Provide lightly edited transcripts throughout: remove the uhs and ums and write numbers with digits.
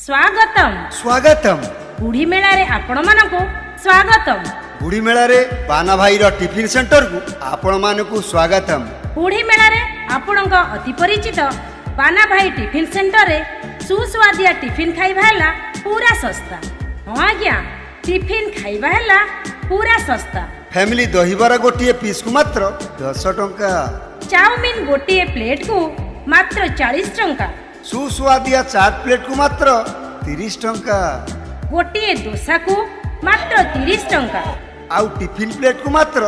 ସ୍ୱାଗତମ। ସ୍ୱାଗତମ। ବୁଢ଼ୀ ମେଳାରେ ଆପଣମାନଙ୍କୁ ସ୍ୱାଗତମ। ବୁଢ଼ୀ ମେଳାରେ ବାନା ଭାଇର ଟିଫିନ୍ ସେଣ୍ଟରକୁ ଆପଣମାନଙ୍କୁ ସ୍ୱାଗତମ। ବୁଢ଼ୀ ମେଳାରେ ଆପଣଙ୍କ ଅତି ପରିଚିତ ବାନା ଭାଇ ଟିଫିନ୍ ସେଣ୍ଟରରେ ସୁସ୍ୱାଦିଆ ଟିଫିନ୍ ଖାଇବା ହେଲା ପୁରା ଶସ୍ତା। ହଁ ଆଜ୍ଞା, ଟିଫିନ୍ ଖାଇବା ହେଲା ପୁରା ଶସ୍ତା। ଫ୍ୟାମିଲି ଦହିବରା ଗୋଟିଏ ପିସ୍କୁ ମାତ୍ର 10 ଟଙ୍କା। ଚାଉମିନ୍ ଗୋଟିଏ ପ୍ଲେଟ୍କୁ ମାତ୍ର 40 ଟଙ୍କା। ସୁସ୍ୱାଦିଆ ଚାଟ୍ ପ୍ଲେଟ୍କୁ ମାତ୍ର 30 ଟଙ୍କା। ଗୋଟିଏ ଦୋସାକୁ ମାତ୍ର 30 ଟଙ୍କା। ଆଉ ଟିଫିନ୍ ପ୍ଲେଟ୍କୁ ମାତ୍ର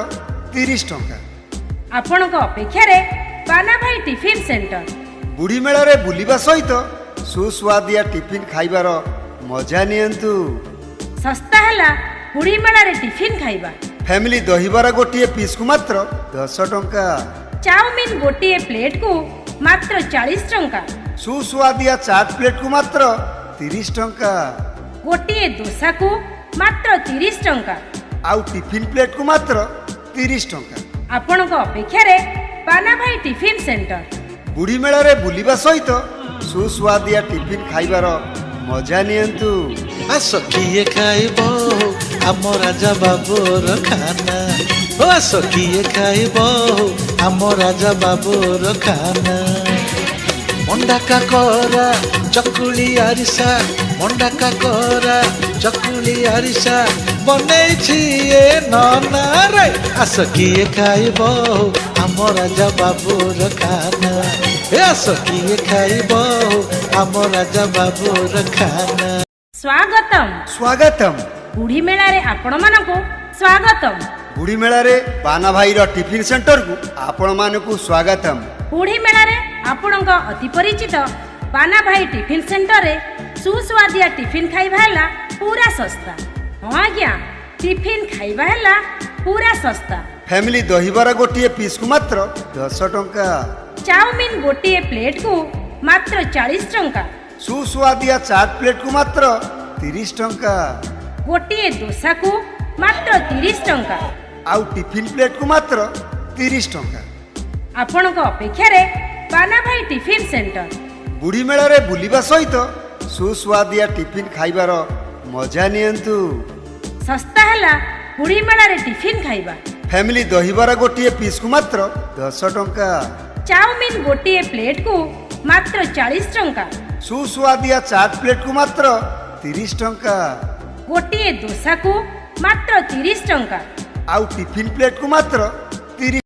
30 ଟଙ୍କା। ଆପଣଙ୍କ ଅପେକ୍ଷାରେ ବାନା ଭାଇ ଟିଫିନ୍ ସେଣ୍ଟର। ବୁଢ଼ୀ ମେଳାରେ ବୁଲିବା ସହିତ ସୁସ୍ୱାଦିଆ ଟିଫିନ୍ ଖାଇବାର ମଜା ନିଅନ୍ତୁ। ଶସ୍ତା ହେଲା ବୁଢ଼ୀ ମେଳାରେ ଟିଫିନ୍ ଖାଇବା। ଫ୍ୟାମିଲି ଦହିବରା ଗୋଟିଏ ପିସ୍କୁ ମାତ୍ର 10 ଟଙ୍କା। ଚାଉମିନ୍ ଗୋଟିଏ ପ୍ଲେଟ୍କୁ ମାତ୍ର 40 ଟଙ୍କା। ସୁସ୍ୱାଦିଆ ଚାଟ୍ ପ୍ଲେଟ୍କୁ ମାତ୍ର 30 ଟଙ୍କା। ଗୋଟିଏ ଦୋସାକୁ ମାତ୍ର 30 ଟଙ୍କା। ଆଉ ଟିଫିନ୍ ପ୍ଲେଟ୍କୁ ମାତ୍ର 30 ଟଙ୍କା। ଆପଣଙ୍କ ଅପେକ୍ଷାରେ ବାନା ଭାଇ ଟିଫିନ୍ ସେଣ୍ଟର। ବୁଢ଼ୀ ମେଳାରେ ବୁଲିବା ସହିତ ସୁସ୍ୱାଦିଆ ଟିଫିନ୍ ଖାଇବାର ମଜା ନିଅନ୍ତୁ। ଆସ କିଏ ଖାଇବ ଆମ ରାଜା ବାବୁର ଖାନା, ଓ ଆସ କିଏ ଖାଇବ ଆମ ରାଜା ବାବୁର ଖାନା। ମଣ୍ଡା କାକରା, ଚକୁଳି, ଆରିସା, ମଣ୍ଡା କାକରା, ଚକୁଳି, ଆରିସା ବନେଇଛି ଏ ନନା ରେ। ଆସ କିଏ ଖାଇବ ଆମ ରାଜା ବାବୁର ଖାନା, ଏ ଆସ କିଏ ଖାଇବ ଆମ ରାଜା ବାବୁର ଖାନା। ସ୍ୱାଗତମ। ସ୍ୱାଗତମ। ବୁଢ଼ୀ ମେଳାରେ ଆପଣମାନଙ୍କୁ ସ୍ୱାଗତମ। ବୁଢ଼ୀ ମେଳାରେ ବାନା ଭାଇର ଟିଫିନ୍ ସେଣ୍ଟରକୁ ଆପଣମାନଙ୍କୁ ସ୍ୱାଗତମ। ବୁଢ଼ୀ ମେଳାରେ ଆପଣଙ୍କ ଅତି ପରିଚିତ ବାନା ଭାଇ ଟିଫିନ୍ ସେଣ୍ଟରରେ ସୁସ୍ୱାଦିଆ ଟିଫିନ୍ ଖାଇବା ହେଲା ପୁରା ଶସ୍ତା। ହଁ ଆଜ୍ଞା, ଟିଫିନ୍ ଖାଇବା ହେଲା ପୁରା ଶସ୍ତା। ଫ୍ୟାମିଲି ଦହିବରା ଗୋଟିଏ ପିସ୍କୁ ମାତ୍ର 10 ଟଙ୍କା। ଚାଉମିନ୍ ଗୋଟିଏ ପ୍ଲେଟ୍କୁ ମାତ୍ର 40 ଟଙ୍କା। ସୁସ୍ୱାଦିଆ ଚାଟ୍ ପ୍ଲେଟ୍କୁ ମାତ୍ର 30 ଟଙ୍କା। ଗୋଟିଏ ଦୋସାକୁ ମାତ୍ର 30 ଟଙ୍କା। ଆଉ ଟିଫିନ୍ ପ୍ଲେଟ୍କୁ ମାତ୍ର 30 ଟଙ୍କା। ଆପଣଙ୍କ ଅପେକ୍ଷାରେ ବାନା ଭାଇ ଟିଫିନ୍ ସେଣ୍ଟର। ବୁଢ଼ୀ ମେଳାରେ ବୁଲିବା ସହିତ ସୁସ୍ୱାଦିଆ ଟିଫିନ୍ ଖାଇବାର ମଜା ନିଅନ୍ତୁ। ଶସ୍ତା ହେଲା ବୁଢ଼ୀ ମେଳାରେ ଟିଫିନ୍ ଖାଇବା। ଫ୍ୟାମିଲି ଦହିବରା ଗୋଟିଏ ପିସ୍କୁ ମାତ୍ର 10 ଟଙ୍କା। ଚାଉମିନ୍ ଗୋଟିଏ ପ୍ଲେଟ୍କୁ ମାତ୍ର 40 ଟଙ୍କା। ସୁସ୍ୱାଦିଆ ଚାଟ୍ ପ୍ଲେଟ୍କୁ ମାତ୍ର 30 ଟଙ୍କା। ଗୋଟିଏ ଦୋସାକୁ ମାତ୍ର 30 ଟଙ୍କା। ଆଉ ଟିଫିନ୍ ପ୍ଲେଟ୍କୁ ମାତ୍ର 30